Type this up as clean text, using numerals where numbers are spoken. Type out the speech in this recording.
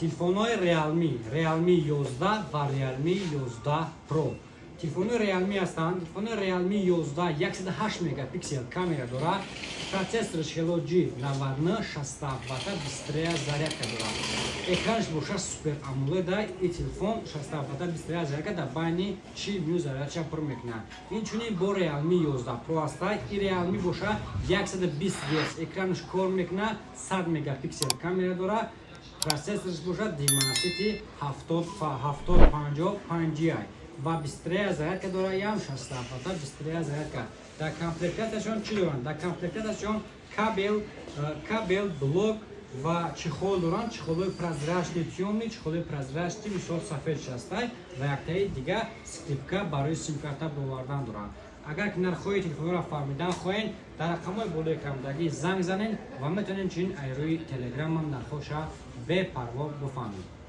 Телефонҳои Realme, Realme 11 ва Realme 11 Pro. Телефонҳои Realme ҳастанд. Телефонҳои Realme 11 108 мегапиксел камера дорад, процессораш Helio G99, 67 ватта быстрая зарядка дорад, экранаш боша Super AMOLED. И телефон 67 ватта быстрая зарядка, дар байни 40 минут зарядша пур мекунад. Инчунин бо Realme 11 Pro ҳаста. И Realme боша 120 Гц экранаш кор мекунад, 100 мегапиксел камера дорад, процессораш бошад Dimensity 750 5G ва быстрая зарядка дорад, ям 67 ватта быстрая зарядка. Дар комплектаташон чӣ доранд? Дар комплектаташон кабел, блок ва чехол доранд. Чехолҳои прозрачный тёмный, чехолҳои прозрачный, мисол, сафед шастай ва яктаи дига скрепка барои симкарта бовардан доранд. Агар ки нархҳои телефонҳоро фаҳмидан хоҳед, дар рақамҳои болои экрандагӣ занг занед ва метавонед чунин ай рӯи Телеграмам нархҳоша бепарво бифаҳмед.